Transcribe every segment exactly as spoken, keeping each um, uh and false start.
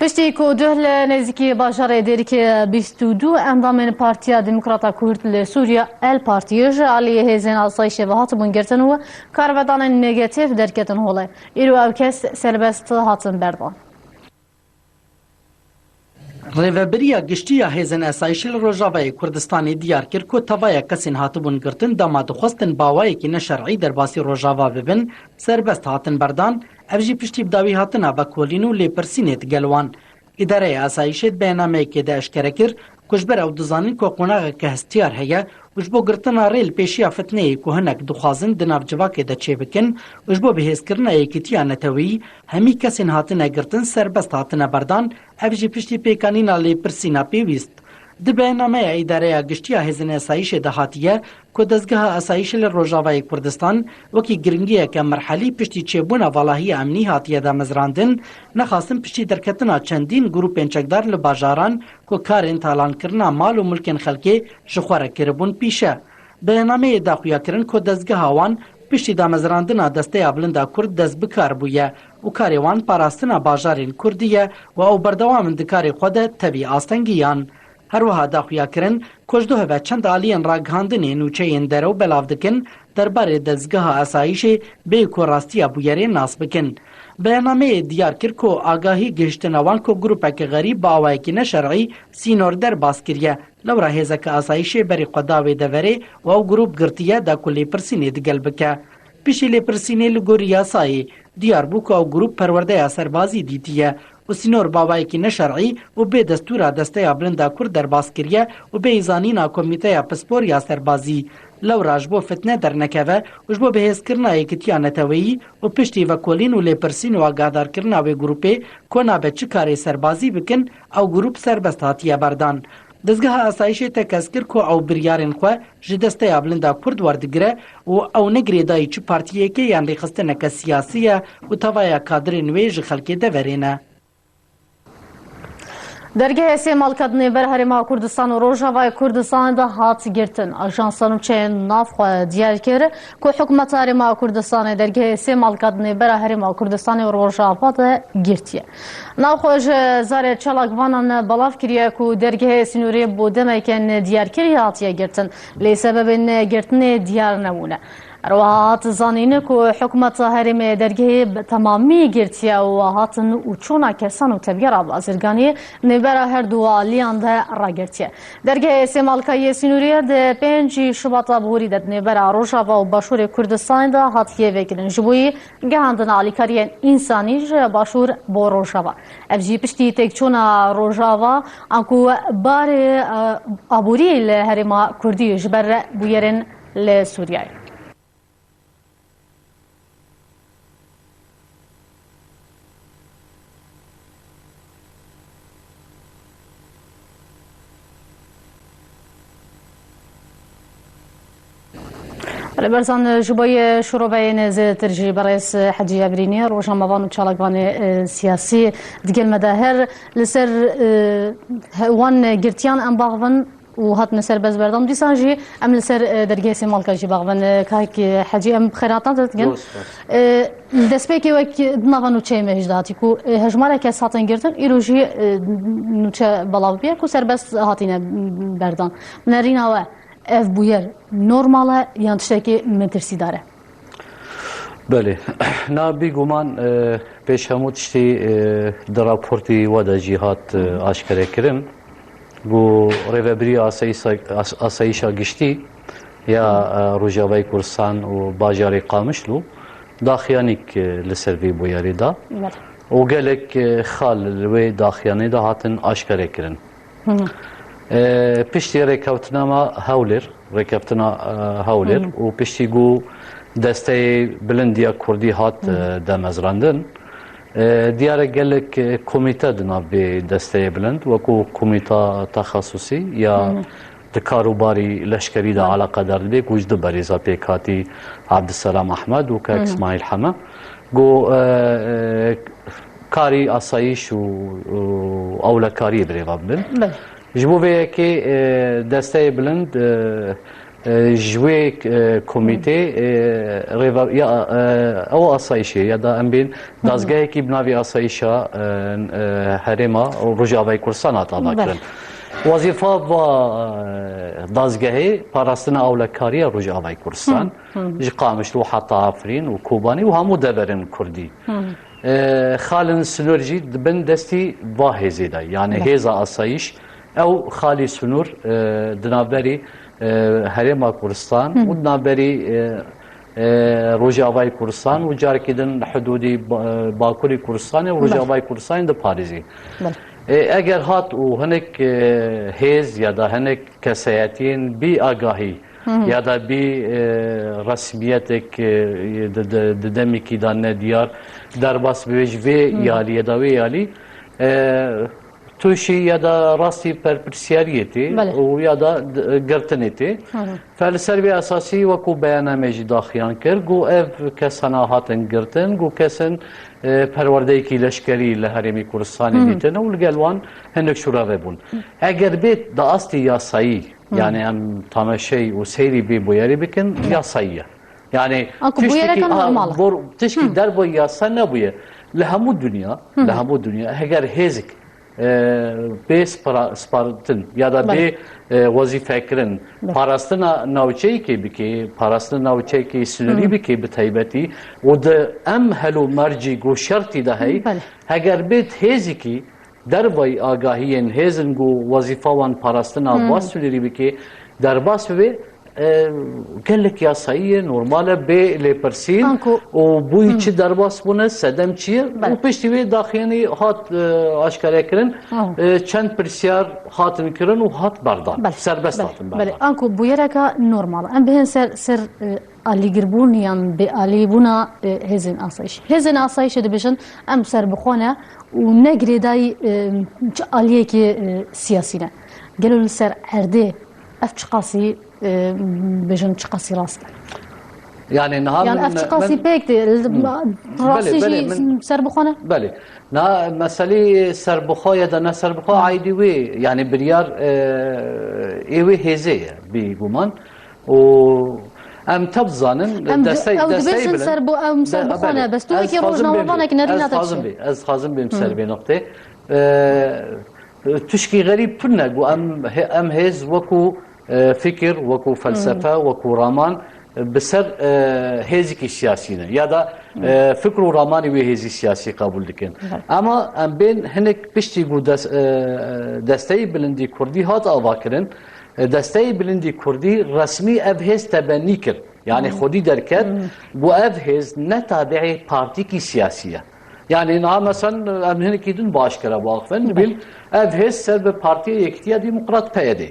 Piştî ku duh li nêzîkî bajarê Dêrikê bîst û du endamên Partiya Demokrata Kurd li Sûriya, El Partiyê, ji aliyê hêzên asayişê ve hatibûn girtin û karvedanên negetîf derketin holê, îro ew kes serbest hatin berdan. Rêvebiriya Giştî ya Hêzên Asayişê li Rojavayê Kurdistanê diyar kir ku tevaya kesên hatibûn girtin dema dixwestin bi awayekî neşer'î derbasî Rojava bibin, serbest hatin berdan, ev jî piştî bi dawî hatina vekolîn û lêpirsînê digel wan. Îdareya Asayişê di beyannameyekê de eşkere kir ku ji ber ew dizanin ku qonaxeke hestiyar heye û ji bo girtina rê li pêşiya fitneyê ku hinek dixwazin di nav civakê de çêbikin û ji bo bihêzkirina yekîtiya neteweyî hemî kesên hatine girtin serbest hatine berdan, ev jî piştî pêkanîna lêpirsîna pêwîst. Di beyannameya Îdareya Giştî ya Hêzên Asayişê de hatiye ku dezgeha asayişê li Rojavayê Kurdistan wekî giringiyeke merhelî piştî çêbûna valahiya emnî hatiye damezrandin, nexastin piştî derketina çendîn grûpên çekdar li bajaran ku karên talankirina mal û milkên xelkê ji xwe re kiribûn pîşe. Beyannameyê da xuyakirin ku dezgeha wan piştî damezrandina Desteya Bilind a Kurd dest bi kar bûye û karê wan parastina bajarên Kurdî ye û ew berdewam in di karê xwe de tevî astengiyan. Her wiha da xuyakirin ku ji duh ve çend aliyên ragihandinê nûçeyên derew belav dikin derbarê dezgeha asayişê bêyî ku rastiya bûyerê nas bikin. Beyannameyê diyar kir ku agahî gihiştine wan ku grûpeke xerîb bi awayekî neşer'î sînor derbas kiriye, lewra hêzeke asayişê berî xwe da wê deverê û ew grûp girtiye da ku lêpirsînê digel bike. Piştî lêpirsînê li gorî yasayê diyar bû ku ew grûp perwerdeya serbazî dîtiye û sînor bi awayekî neşer'î û bê destûra Desteya Bilind a Kurd derbas kiriye û bêyî zanîna Komîteya Pispor ya Serbazî. Lewra ji bo fitne dernekeve û ji bo bihêzkirina yekîtiya neteweyî û piştî vekolîn û lêpirsîn û agahdarkirina wê grûpê ku nabe çi karê serbazî bikin, ew grûp serbest hatiye berdan. Dezgeha Asayişê tekez kir ku ew biryarên xwe ji Desteya Bilind a Kurd werdigire û ew ne girêdayî çi partiyekê yan rêxistineke siyasî ye û tevaya kadirên wê ji xelkê deverê ne. Dergehê Sêmalka di nêvbera Herêma Kurdistan û Rojavayê Kurdistanê de hat girtin. Ajansa nûçeyên navxwe diyar kir ku hikûmeta Herêma Kurdistanê dergehê Sêmalka di nêvbera Herêma Kurdistanê û Rojava de girtiye. Navxwe ji zarê çalakvanan belav kiriye ku dergehê sînorê bo demeke nediyarkirî hatiye girtin, lê sebebên girtinê diyar nebûne. Her wiha hat zanîn ku hikûmeta herêmê dergehê bi temamî girtiye û hatin û çûna kesan û tevgera bazirganiyê nêvbera her du aliyan de ragirtiye. Dergehê Sêmalka yê sînorî di pêncî Şibata borî de di nêvbera Rojava û Başûrê Kurdistanê de hatiye vekirin. Ji bo yî gihandina alîkariyên însanî ji Başûr bo Rojava. Ev jî piştî têkçûna Rojava, anku barê, e, aborî li herêma Kurdî ji ber bûyerên li Sûriyeyê. Belê Berzan, ji bo yê şiroveyên zêdetir jî berêz Hecî Ebrînî, rojnamevan û çalakvanê, e, siyasî digel me de her li ser, e, he-, wan girtiyan em baxivin û hatine serbest berdan. Dîsan jî em li ser, e, dergehê Sêmalka jî baxivin. E, kak Hecî, em bi xêrhatan te dikin. Dost, dost. E, li destpêkê wek di nava nûçeyê me jî de hatî ku, e, hejmarek kes hatin girtin, îro jî, e, nûçe belav bûye ku serbest hatine berdan. Nerîna we, ev bûyer normal e yan tiştekî metirsîdar e? Belê. Na bîguman, e, pêş hemû tiştî, e, di raportî we de jî hat, e, aşkerekirin. Ku Rêvebirî Asayîsa-, As-, Asayîşa Giştî ya, e, Rojavayê Kurdistan û bajarê Qamişlo daxuyanîk, e, li ser vê bûyerê da. Belê. Û gelek, e, xal li wê daxuyanê de hatin aşkerekirin. Hı hı. E, piştî rêkeftina me Hewlêr, rêkeftina, e, Hewlêr Hı hı. û piştî ku Desteyê Bilind ya Kurdî hat, Hı hı. e, demezrandin, e, diyar e gelek, e, komîte di nav vê Desteyê Bilind, wekû komîta texasusî ya Hı hı. di karûbarî leşkerî de Hı. eleqedar dibe, ku ji du berêza pêkhatî Abdulselam Ahmed û kek Hı hı. Îsmaîl Heme, ku, e, e, karî asayîş û, û ewlekariyê bi rê ve bibin. Belê. Ji bo vê yekê, e, Desteyê Bilind, e, E, ji wê, e, komîtê, e, rêve-, ya, e, ew asayîşê ya da em bên dazgehekî bi navê asayîşa, e, e, herêma Rojavayê Kurdistan hat avakirin. Wezîfa va, e, dazgehê parastina ewlekariya Rojavayê Kurdistan, ji Qamişlo heta Efrîn û Kobanî û hemû deverên Kurdî. E, xalên sinûr jî di bin destî va hêzê de, yani hêza asayîş, ew xalî sinûr, e, di navberî, e, Herêma Kurdistan û di navberî, e, e, Rojavayê Kurdistan û carekî din hidûdî ba-, e, Bakurî Kurdistanê û Rojavayê Kurdistanê diparêzî. E, eger hat û hinek, e, hêz ya da hinek kesayetiyên bî agahî ya da bî, e, resmiyetek, e, di, di, di demekî de nediyar derbas bibe ji vê yaliyê de wê yalî, e, tûşî ya da rastî perpirsiyariyê tê û ya da d-, girtinê tê. Fe li ser vê esasî wekû beyana me jî daxiyan kir, ku ev kesana hatin girtin, ku kesin, e, perwerdeyekî leşkerî li Herêmî Kurdistanê dîtin û li gel wan hinek şûrave bûn. Eger bê di astê yasayî, yani em tameşey û seyrî vê bûyerê bikin, yasayî ye. Yani Anku tiştekî, bûyereka ha, normal e. bor-, tişkî derva yasa nebûye. Li hemû dinya, li hemû dinya, heger hêzik, e, bê spara-, spartin ya da bê, e, wezîfekirin, parastina navçeyekê bike, parastina navçeyekê sinûrî bike bi taybetî û di em hel û mercî ku şertî de hey, heger bê hêzikî dervayî agahiyên hêzin ku wezîfa wan parastina va sinûrî bike, derbas bibe, e, gelek yasayî ye, normal e, bê lêpirsîn Anku û bûyî çi derbas bûne, sedem çi ye û piştî wê daxuyanî hat, e, aşkarekirin, e, çend pirsyar hatin kirin û hat berdan. Serbest hatin berdan. Anku bûyereka normal e. Em bihên ser, ser, e, alîgirbûn yan bêalîbûna, e, hêzên asayîş. Hêzên asayîşê dibêjin, em serbixwe ne û ne girêdayî, e, çi aliyekî, e, siyasî ne. Gelo li ser erdê ev çiqasî, e, bêjin çiqasî rast e? Yani niha Yan min, ev çiqasî min, pêk tê, rastî Belê, jî belê, min serbixwe ne? Belê. Na meselê serbixwe ya da ne serbixwe aîdî wê, yani biryar, e, ê wê hêzê ye, bî guman. û em tev dizanin, Em di-, destey-, ew desteyê dibêjin bilind. ser bo-, em ser De-, bixwe ne, belê. bes tu Ez wekî dixwazim bêm rojnamevanek vê-, nerîna ez te dixwazim çi? bê-, ez dixwazim bêm ser vê noqtê. E, tişkî xerîb tune ku em he-, em hêz wekû, e, fikir, wekû felsefe, wekû raman, e, bi ser, e, hêzikî siyasî ne. Ya da, e, fikr û ramanî wê hêzî siyasî qebûl dikin. Ama em bên hinek piştî ku des-, e, desteyê bilindî kurdî hat avakirin, Desteyê Bilindî Kurdî resmî ev hêz tebennî kir. Yani xwedî derket, got ev hêz ne tabi'ê partîkî siyasî ye. Yani niha mesela em hinekî din bi aşkere biaxivin, dibên ev hêz ser bi Partiya Yekîtiya Demokrat, P Y D.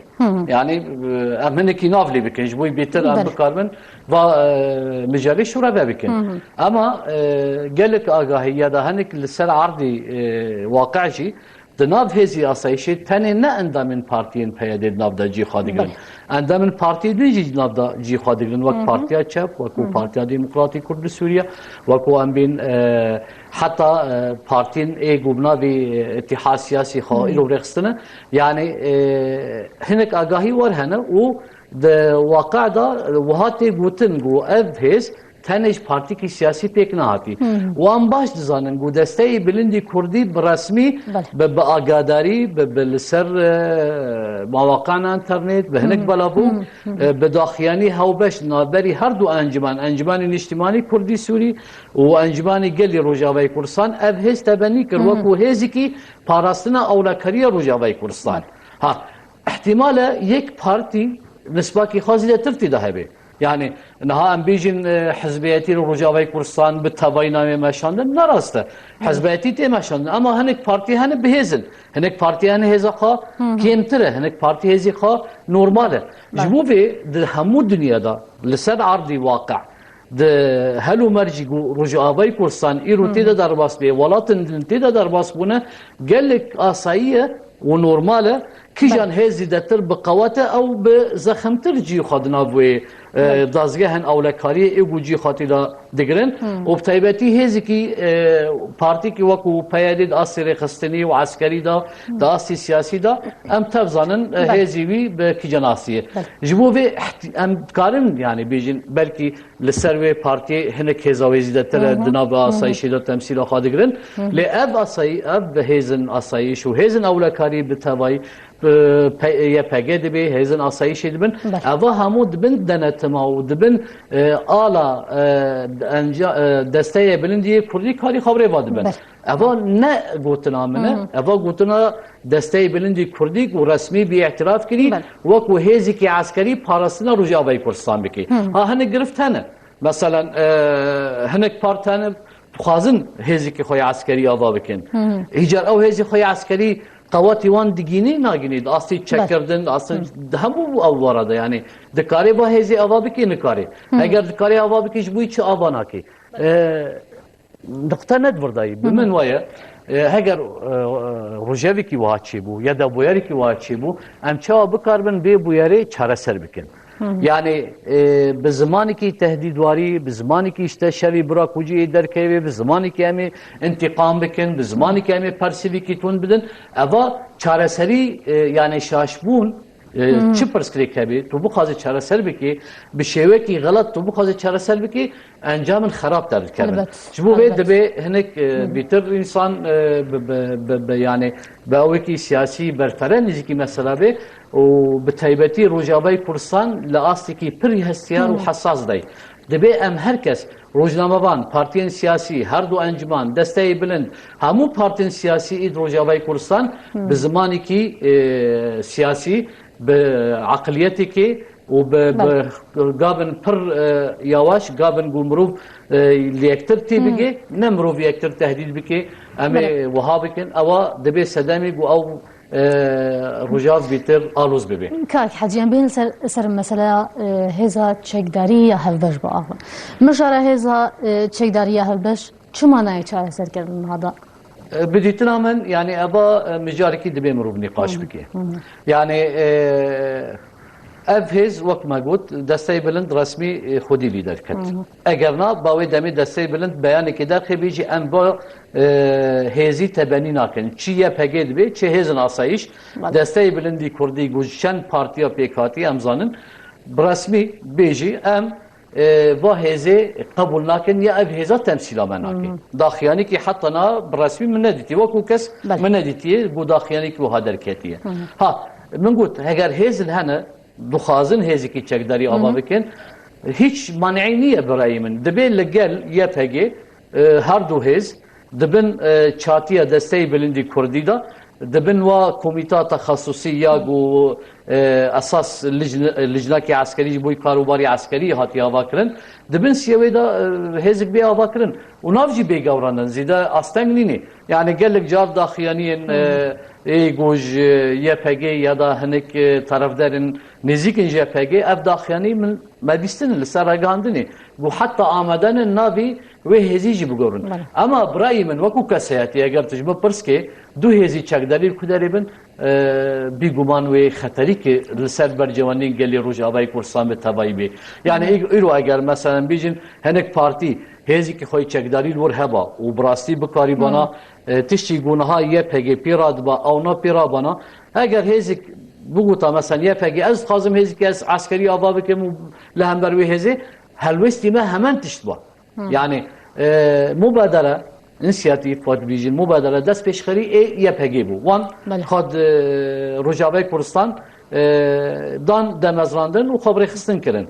Yani, e, em hinekî nav lê bikin, ji bo bêtir em Belê. bikaribin va, e, mijarê şûreve bikin. Ama, e, gelek agahî ya da hinek li ser erdî, e, waqe jî Di nav hêzî asayîşê tenê ne endamên partiyên P Y D di nav de cî xwe digirin. Belê. Endamên partiyê din jî di nav de cî xwe digirin. Wek Partiya Çep, wekû Partiya Demokratîk Kurd li Sûriye, wekû em bên, e, heta, e, partiyên ê ku bi navê, e, Îtîhad Siyasî xwe îro rêxistine. Yani, e, hinek agahî wer hene û di waqe de wiha tê gotin ku ev hêz tenê ji partîkî siyasî pêk nehatî. Wan baş dizanin ku Desteyê Bilindî Kurdî bi resmî, Belê. bi, bi agadarî, bi, bi li ser, e, mawaqana înternet, bi hinek belavok, e, bi daxiyanî hewbeş navberî her du encûmen, Encûmenê Niştimanî Kurdî Sûrî û Encûmenê Gelî Rojavayê Kurdistan, ev hêz tebennî kir wekû hêzikî parastina ewlekariya Rojavayê Kurdistan. Ha, ihtimale yek partî nisbakî xwe zêdetir tê de hebe. Yani niha em bêjin, e, hizbiyetî li Rojavayê Kurdistan bi tevayî nayê meşandin, ne rast e. Hizbiyetî tê meşandin, ama hinek partî hene bihêz in. Hinek partî hene hêza xwe kêmtir e, hinek partî hêzê xwe normal e. Ji bo vê di hemû dinya de li ser erdî waqe, di hel û mercî ku Rojavayê Kurdistan îro tê de derbas bê, welatên din tê de derbas bûne, gelek asayî ye û normal e. Kijan hêz zêdetir bi qewet e, ew bi zeximtir cî xwe di nav wê, e, dazgehên ewlekariyê ê ku cî xatî de digirin û bi taybetî hêzikî, e, partîkî wekû P Y D di astê rêxistinî û eskerî de, di astê siyasî de em tev zanin, e, hêzî wî bi kîjan astî ye. Ji bo vê iht-, em dikarin, yanî bêjin, belkî li ser wê partiyê hinek hêza wê zêdetir e, di nav asayîşê de temsîla xwe digirin. Lê ev asayî-, ev bi hêzin asayîş û hêzin ewlekarî bi tevayî, e, P-, Y P G dibe, hêzin asayîşê dibin. Eva hemû dibin denetima û dibin, e, ala, e, enca-, e, desteyê bilindî yê Kurdî karî xebrê va dibin. Eva ne gotina min e, eva gotina desteyê bilindî Kurdî ku resmî bî îtiraf kirî, wekû hêzîkî eskerî parastina Rojavayê Kurdistan bikî. Ha, hinek girift hene. Meselen, e, hinek part hene, dixwazin hêzîkî xwe yê eskerî ava bikin. Îcar ew hêzî xwe yê eskerî qewatî wan digînî nagînî, di astî çekkirdin, di astî di hemû ew wara de, yanî dikarê va hêzî ava bikî, nikarê. Eger dikarê ava bikî, ji bo çi ava nakî? E, Nuqte ne di vir de ye. Bi min waye, e, heger, e, e, rojevekî wiha çêbû ya da bûyerekî wiha çêbû, em çawa bikaribin vê bûyerê çareser bikin? Yanî, e, bi zimanekî tehdîdwarî, bi zimanekî işte şevî bira kucî ê derkevê, bi zimanekî em ê întîqam bikin, bi zimanekî em ê persivîkî tund bidin, eva çareserî, e, yanî şaşbûn, E, çi pirsgirêk hebe, tu bixwazî çareser bikî, bi şêwekî xelat tu bixwazî çareser bikî, encamên xerab derdikevin. Elbet, Ji bo vê elbet. Dibê hinek, e, bîtir însan, e, bi, bi, bi, bi, yanî bi ewekî siyasî berfere nêzîkî mesela bê û bi taybetî Rojavayê Kurdistan li astekî pir hestiyar û hesas de ye. Dibê em her kes, rojnamevan, partiyên siyasî, her du encîman, desteyê bilind, hemû partiyên siyasî ê di Rojavayê Kurdistan bi zimanekî, e, siyasî, bi eqiliyetekê û bi, bi gavin pir, e, yawaş, gavin ku mirov, e, li yektir tê bigê, ne mirov yektir tehdîd bike, em ê wiha bikin, ewa dibê sedemê ku ew e, rojav bîtir aloz bibe. Kak Hecî, em bên ser, ser mesela, e, hêza çekdarî ya hevbeş biaxivin. Mijara hêza, e, çekdarî ya hevbeş çi manayê çareserkirin niha da? E, bi dîtina min, yanî eva, e, mijarekî dibê mirov nîqaş bike. Yanî, e, ev hêz, wek me got, desteyê bilind resmî, e, xwedî lîder ket. Eger na, ba wê demê desteyê bilind beyanekê derxê bêjî em va e, hêzî tebenî nakin. Çi Y P G dibe, çi hêzin asayîş, desteyê bilindî kurdî ku ji çend partiya pêk hatî, em zanin, bi resmî bêjî, em, e, va hêzê qebûl nakin ya ev hêza temsîla me nake. Daxiyanîkî heta na bi resmî min nedîtiye. Wekû kes min nedîtiye ku daxiyanîkî wiha derketiye. Ha, min got, heger hêzin hene, dixwazin hêzekî çekdarî ava bikin, hîç manî niye bi reyê min. Dibê li gel Y P G, e, her du hêz di bin, e, çatiya desteyê bilindî kurdî de, di bin wa komîta texasusî ya ku, e, esas licn-, licnakê eskerî ji bo karûbarê eskerî hatiye avakirin, di bin siyewê de, e, hêzik bê avakirin û nav jî bê gewrandin, zêde asteng nînê. Yani gelek car daxiyaniyên, e, ê ku ji Y P G ya da hinek, e, tarafdarên nêzîk in ji Y P G, ev daxiyanî min me bîstin li ser ragihandinê. Ku heta amade ne navê wê hêzî jî bigurin. Bele. Ema birayî min wekû kesayetî, eger tu ji min pirs kê, du hêzî çekdarî li ku derê bin, e, bîguman wê xeterî ki li ser bercewendên gelê Rojavayê Kurdistan bi tevayî bê. Yani î-, îro eger meselen bîjin hinek partî hêzîkî xwe yê çekdarî li wir heba û bi rastî bikarî bana, e, tiştî ku niha Y P G pê radiba, ew na pê rabana. Eger hêzik bigota, mesela Y P G, ez dixwazim hêzikî ez eskerî ava bikim û li hember wê hêzê, helwestî me hemen tişt ba. Yani, e, mubadere, însiyatîf, xwe dibîjin, mubadere dest pêşxerî ê Y P G bû. Wan Belê. Xwe di Rojavayê Kurdistan, e, dan demezrandin û xwe bi rêxistin kirin.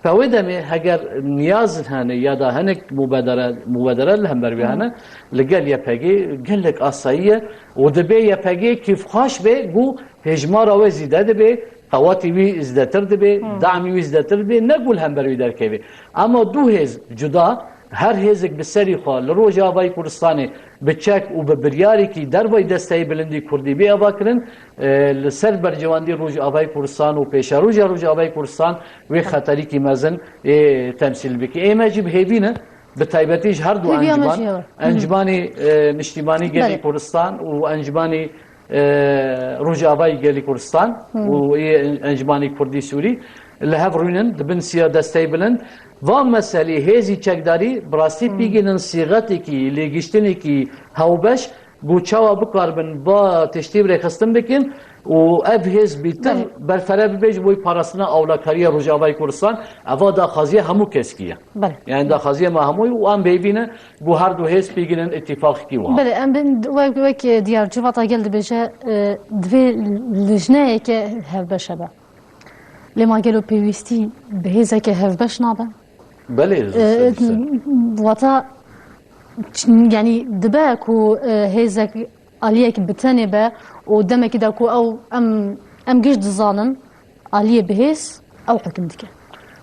Pe wê demê heger niyaz hene ya da hinek mubadere, mubadere li hember wê hene, li gel Y P G gelek asayî ye û dibê Y P G kêfxweş be ku hêjmara wê zêde dibe, qewatî wî zêdetir dibe, damî wî zêdetir dibe, ne ku li hember wî derkeve. Ema du hêz cuda, her hêzik bi serî xwe li Rojavayê Kurdistanê bi çek û bi biryarekî dervayî desteyê bilindî kurdî bê avakirin, e, li ser bercewendî Rojavayê Kurdistan û pêşeroja Rojavayê Kurdistan wê xeterîkî mezin ê temsîl bike. Ê me jî bi hêvî ne, bi taybetî ji her du Hêviya me encîman, jî ew e. Encîmanê, e, Niştîmanî Gelê Belê. Kurdistan û Encîmanê, e, Rojavayê Gelê Kurdistan û ê en-, Encîmanê Kurdî Sûrî, li hev rûnin, dibin siya desteyê bilind. Va meselê hêzî çekdarî bi rastî pîgînin sîxetekî, lêgiştinekî hewbeş, ku çawa bikaribin va tiştî bi rêxistin bikin û ev hêz bîtir Belê. berfere bibe ji bo parastina ewlakariya Rojavayê Kurdistan. Eva daxwaziya hemû keskî ye. Belê. Yani daxwaziya me hemû ye û em bêvî ne ku her du hêz pîgînin îtîfaqekî wiha. Belê, em bin wek, wek diyar civata gel dibêje, e, divê lijneyeke hevbeş hebe. Lê ma gelo pêwîstî bi hêzeke hevbeş nabe? Belê, E, ser, ser. Wata ç-, yani dibe ku, e, hêzek aliyek bi tenê be û demekî de ku ew em, em giş dizanin aliyê bi hêz ew hukm dike.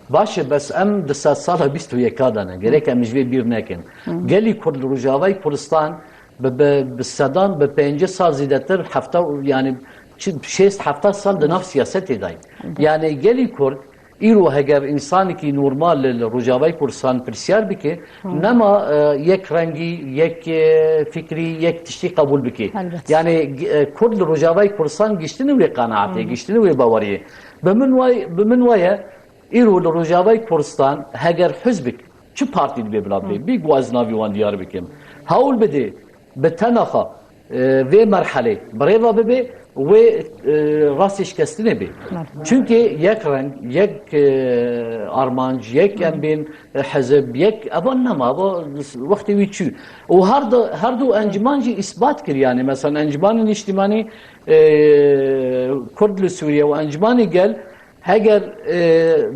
Baş e, bes em di sedsala bîst û yeka de ne. Gerek em ji vê bîr nekin. Gelî Kurd li Rojavayê Kurdistan bi, bi, bi sedan, bi pêncî sal zêdetir, hefta, yani çi, şêst hefta sal di nav siyasetê de ye. Yani gelî Kurd îro heger însanekî normal li, li Rojavayê Kurdistan pirsiyar bike, nema, e, yek rengî, yek, e, fikrî, yek tiştî qebûl bike. Elbet. Yani, e, Kurd li Rojavayê Kurdistan giştine wê qenaetê, giştine wê baweriyê. Bi min way, bi min waye, îro li Rojavayê Kurdistan heger hizbek, çi partî dibe bila bê, bî ku ez navî wan diyar bikim. Hewl bide, bi tenaxa, e, vê merhelê bi rê ve bibe, wê, e, rastê şikestinê bê. Merhaba. Çunkî yek reng, yek, e, armanc, yek em bên, e, hizib, yek evan nema, eva wextê wî çû. Û her du, her du encîman jî îsbat kir, yani, mesela Encîmanê Niştimanî, e, Kurd li Sûriye û Encîmanê Gel, heger, e,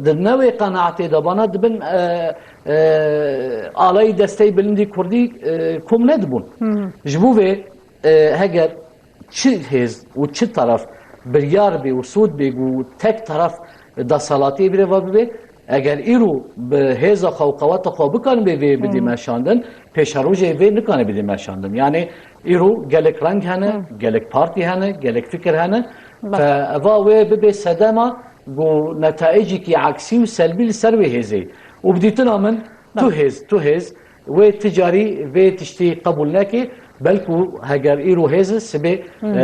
di newê qenaetê de bana dibin, e, e, alayî desteyê bilindî Kurdî, e, kom nedibûn. Ji bo vê, e, heger çi hêz û çi taraf biryar bê û sûd bê ku tek taraf desthilatiyê bi rê ve bibe, eger îro bi hêza xwe û qeweta xwe bikanibe vê bidê meşandin, pêşerojê vê nikane bidê meşandin. Yani îro gelek reng hene, gelek partî hene, gelek fikir hene. Fe eva wê bibe sedema ku netayicekî aksî û selbî li ser wê hêzê. Û bi dîtina min, tu hêz, tu hêz, wê ti carî vê tiştî qebûl neke, belku heger îro hêz e, sibê, e,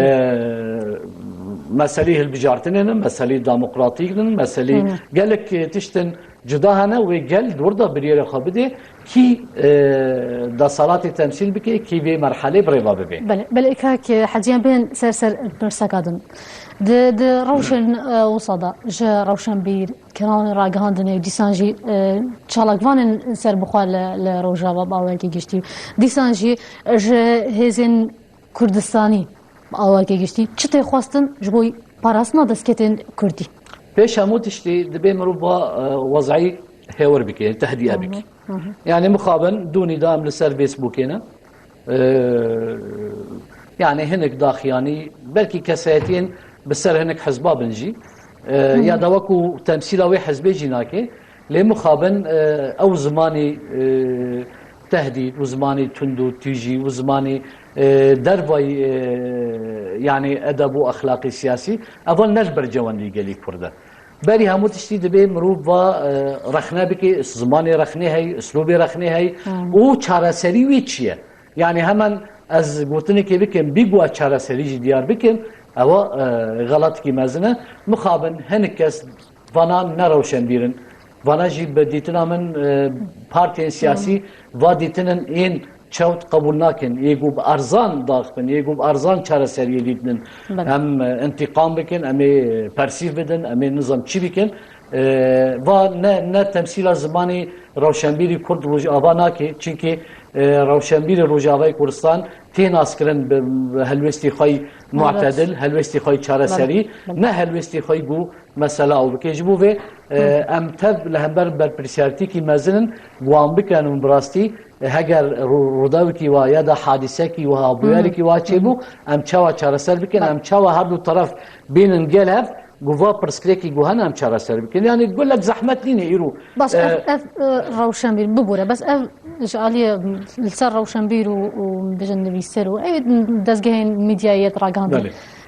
meselî hilbijartinê ne, meselî demokratîk ne, meselî gelek, e, tiştin cuda hene, wê gel di wir de biryarê xwe bide, kî, e, desalatê temsîl bike, kî vê merhelê bi rê ve bibe. Belê, belê, kak Hecî, em bên ser ser pirseka din. Di, di rewşên, e, wisa de ji rewşenbîr, kanalên ragihandinê û dîsan jî, e, çalakvanên serbixwe li, li Rojava bi awayekî giştî. Dîsan jî ji hêzên Kurdistanî bi awayekî giştî. Çi tê xwestin ji bo parastina destketên Kurdî? Pêş hemû tiştî dibê mirov va, e, wezayî hêwir bike, tehdiye bike. Hı hı. Yani mixabin dûnî de em li ser Facebookê ne. Ee, yani hinek daxuyanî, belkî kesayetiyên bi ser hinek hizba bin jî, ee, ya da wekû temsîla wê hizbê jî nake, lê mixabin, ee, ew zimanî, ee, tehdîd û zimanî tund û tîjî û zimanî, ee, dervayî, ee, yani edeb û exlaqî siyasî, evan ne ji ber cewendî gelî Kurd e. Berî hemû tiştî dibê mirov va, e, rexne bike, zimanê rexnê heye, uslûbê rexnê heye û çareserî wê çi ye? Yani hemen ez gotinekê bikim, bî ku ez çareserî jî diyar bikim, ewa, e, xelatekî mezin e. Mixabin hinek kes vana ne rewşenbîr in. Vana jî bi dîtina min, e, partiyên siyasî va dîtinin ên çewt qebûl nakin. Yê ku bi erzan daxibin, yê ku bi erzan çareseriyê dîtinin. Belê. Em, e, întîqam bikin, em ê persîv bidin, em ê nizam çi bikin. E, va ne, ne temsîla zimanê rewşenbîrî Kurd Rojava nake. Çimkî, e, rewşenbîrê Rojavayê Kurdistan tê naskirin bi, bi helwestî xwe yî mu'tedil, helwestî xwe yî çareserî, ne helwestî xwe yî ku mesela ew bike. Ji bo vê, e, em tev li hember berpirsiyartîkî mezin in, wan bikenin bi rastî, e, heger rû-, rûdawekî wa ya da hadisekî wiha, bûyerekî wa çêbû, em çawa çareser bikin, em çawa her du taraf bînin gel hev, ku va pirsgirêkî ku hene em çareser bikin. Yani gelek zehmet nîne îro. Bas, e, ev, ev, e, rewşenbîr, bibûre, bes ev ji aliyê li ser rewşenbîr û, û bêjin nivîser û ev dezgehên medyayê yê ragihandin.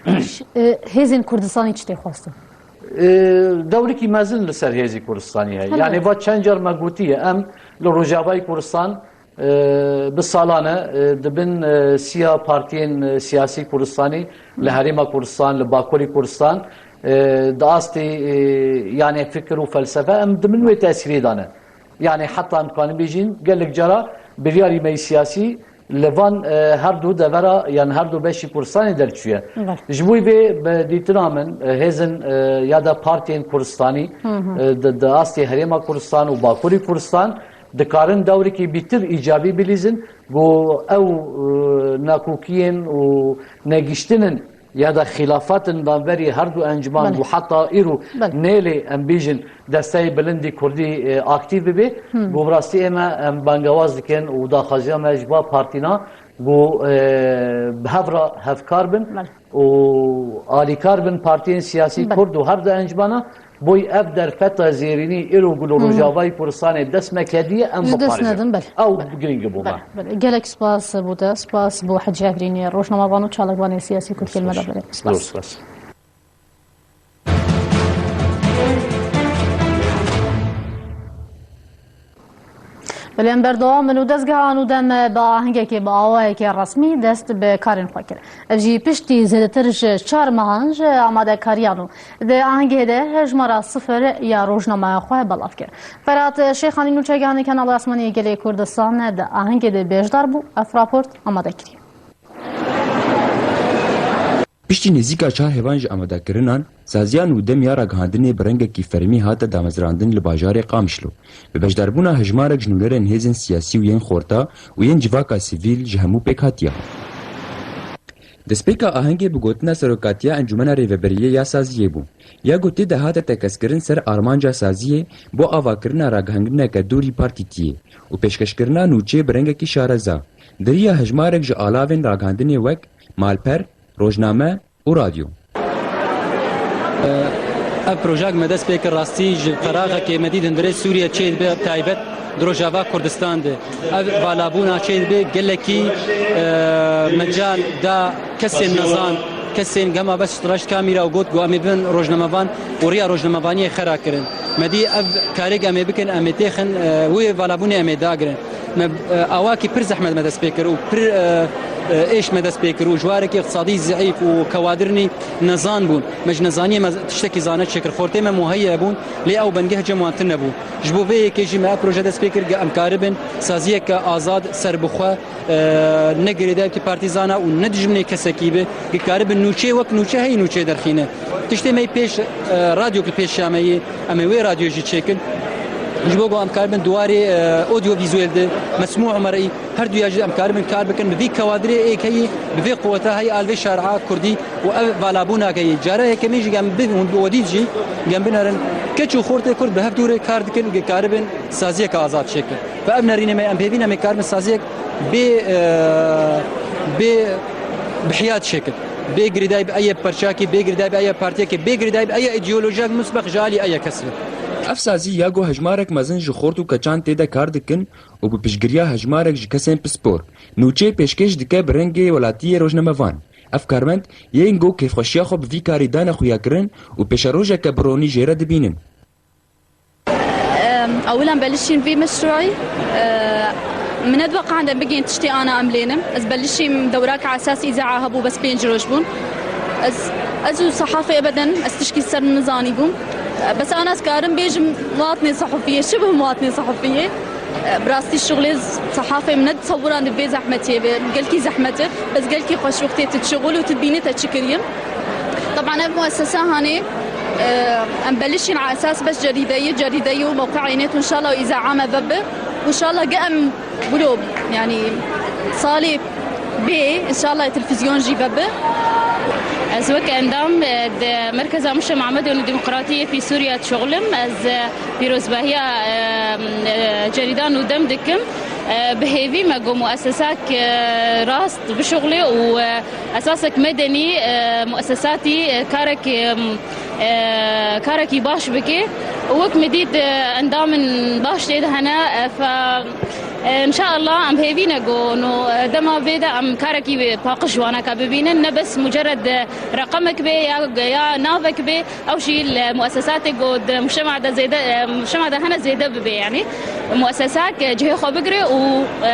Belê. Ş-, e, hêzên Kurdistanî çi tê xwestin? E, dewrikî mezin li ser hêzî Kurdistanî heye. Hebe. Yani va çend car me gotiye, em li Rojavayê Kurdistan, e, bi salan e, e, di bin, e, siya partiyên, e, siyasî Kurdistanî li Herêma Kurdistan, li Bakurê Kurdistan, E, di astê, e, yani fikir û felsefe em di min wê tesîrê de ne. Yani heta em dikarin bêjin, gelek cara biryarî me yî siyasî li van, e, her du devera, yani her du beşî Kurdistanê derçûye. Belê. Ji bo vê bi dîtina min, e, hêzin, e, ya da partiyên Kurdistanî, Hı hı. e, di, di astê Herêma Kurdistan û Bakurê Kurdistan dikarin dewrekî bîtir îcabî bilîzin, ku ew, e, nakokiyên û negiştinin ya da xîlafatin navberî her du encûman Belê. ku heta îro Belê. nêlê em bêjin desteyê bilindî kurdî, e, aktîf bibe, Hmm. ku bi rastî ême em bangewaz dikin û daxwaziya me ji ba partîna ku, e, bi hev re hevkar bin Belê. û alîkar bin partiyên siyasî Belê. kurd û her du encûmana boy ev derfeta zêrînî îro ku li Hmm. Rojavayê Kurdistanê dest me kediye em Ji dest biparêzin. nedin, belê. Ew Belê. giring bû me. Belê, belê. Gelek spas bo te, spas bo Hecî Efrînê, rojnamevan û çalakvanê siyasî ku di kêl me de belê. Spas. Spas. Belê em berdewam in û dezgeha Nûdem bi ahengekê, bi awayekê resmî dest bi karên xwe kir. Ev jî piştî zêdetir ji çar mehan ji amadekariyan û di ahengê de hejmara sifir ya rojnameya xwe belav kir. Ferhat Şêxanî nûçegihanê Kanala Asmanî yê Gelê Kurdistan di ahengê de bêşdar bû, ev raport amade kiriye. Piştî nêzîka çar hevan ji amadekirinan, saziya Nûdem ya ragihandinê bi rengekî fermî hate damezrandin li bajarê Qamişlo. Bi beşdarbûna hejmarek ji nûnerên hêzên siyasî û yên xorta û yên civaka sivîl ji hemû pêk hatiye. Destpêka ahengê bi gotina serokatiya Encûmena Rêveberiyê ya Saziyê bû. Ya ku tê de hate tekez kirin ser armanca saziyê bo avakirina ragihandineke dûrî partîtiyê û pêşkeşkirina nûçeyê bi rengekî şareza. Di riya hejmarek ji alavên ragihandinê wek malper, rojname û radyo. Ev projek me dest pê kir, rastî ji feraxekê me dît hundirê Sûriye çê dibe, taybet di Rojava Kurdistan de. Ev valabûna çê dibe gelekî, e, mecal da kesên nezan, kesên gema bes reşt kamîra û got ku em ê bin rojnamevan û riya rojnamevaniyê xera kirin. Me dî ev karê ku em ê bikin, em ê têxin, e, wê valabûnê em ê dagirin. Me, e, awakî pir zehmet me dest pê kir û pir, e, e, êş me dest pê kir û ji warekî iqtisadî zeîf û kewadirnî nezan bûn. Me ji nezaniyê me tiştekî zane çêkir. Xortê me muheyye bûn, lê ew bengeh cem wan tune bû. Ji bo vê yekê jî me ev proje dest pê kir, ge em karibin saziyeke azad, serbixwe, e, ne girêdayekî partîzana û ne dijminê kesekî be, ge karibin nûçeyê wek nûçe heyî nûçeyê derxîne. Tiştê me yî pêş, e, radyo li pêşiya me yê, em ê wê radyoyê jî çêkin. Ji bo ku em karibin di warê, e, audiovîzuel de, mesmû û mer'î, her duya jî em karibin kar bikin, bi vî kewadirê êk heyî, bi vê quweta heyî a li vê şare'a kurdî û ev valabûnake yê. Cara yekemîn jî em bi, hûn bi we dît jî, em binerin, keç û xortê kurd bi hev dûrê kar dikin, ge karibin saziyeke azad çêkin. Ve ev nerînê me, em hêvî ne em ê karibin saziyek bê, e, bê bihiyat çêkin. Bê girêdayî bi eye perçakî, bê girêdayî bi eye partiyekê, bê girêdayî bi eye îdeolojiyek musbeq ji alî eye kesê. Ev sazî ya ku hejmarek mezin ji xort û keçan tê de kar dikin û bi piştgiriya hejmarek ji kesên pispor, nûçeyê pêşkêş dike bi rengê welatiyê rojnamevan. Ev karmend yên ku kêfxweşiya xwe bi vî karî dane xuyakirin û pêşerojeke bi ronî jê re dibînin. Em, ewil em belişîn vî meşruî, e, min nediweqand em bigên tiştê ana em lênim. Ez belişîm dewraka esas îzaa hebû, bes pênc roj bûn. Ez, ez û sehafê ebeden ez tişkî ser min nizanîbûm. E, bes ana ez karim bêjim muwatinê sehufiyê, şibih muwatinê sehufiyê. E, bi rastî şixulê sehafê min ne di tewran de vê zehmetiyê be, gelkî zehmet e. Bes gelkî xweş wextê tu şixul û tu dibînî te çi kirî. Teban ev muessesa hanê, e, em belişîn a esas bes cerîdeyî, cerîdeyî û mewqe'ê nêt û înşallah îzaa me vebe. Û înşallah ge em wilo, yanî salê bê, înşallah televîzyon jî vebe. Ez wek endam, e, di Merkeza Muşema Amedê û Demokratiyê pî Sûriye dişuxulim. Ez, e, pîrozbahiya, e, e, cerîda Nûdem dikim. E, bi hêvî me ku muessesek, e, rast bişuxulê û, e, esasek medenî, e, muessesatî, e, karek, e, e, karekî baş bike. Wek me dît, e, endamên baş tê de hene, e, fe, e, înşallah em hêvî ne ku no, e, dema vê de em karekî paqij ji waneka bibînin, ne bes mucerred, e, reqemek be ya, ya navek be, ew jî li muessesatê ku di mujtema de zêde, e, mujtema de hene zêde bibe, yanî muessesek, e, cihê xwe bigire û, e,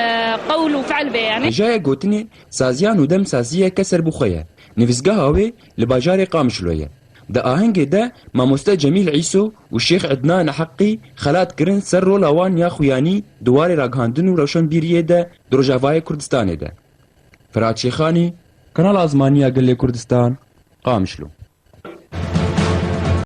qewl û fe'l be, yanî. Hêjaya gotinê, saziya Nûdem saziyeke serbixwe ye. Nivîsgeha wê li bajarê Qamişlo ye. Di ahengê de mamoste Cemîl Îso û Şêx Ednan Heqî xelat kirin ser rola wan ya xuyanî di warê ragihandin û rewşenbîriyê de di Rojavayê Kurdistanê de. Firat Şêxanî, Kanala Azmaniya Gelê Kurdistan, Qamişlo.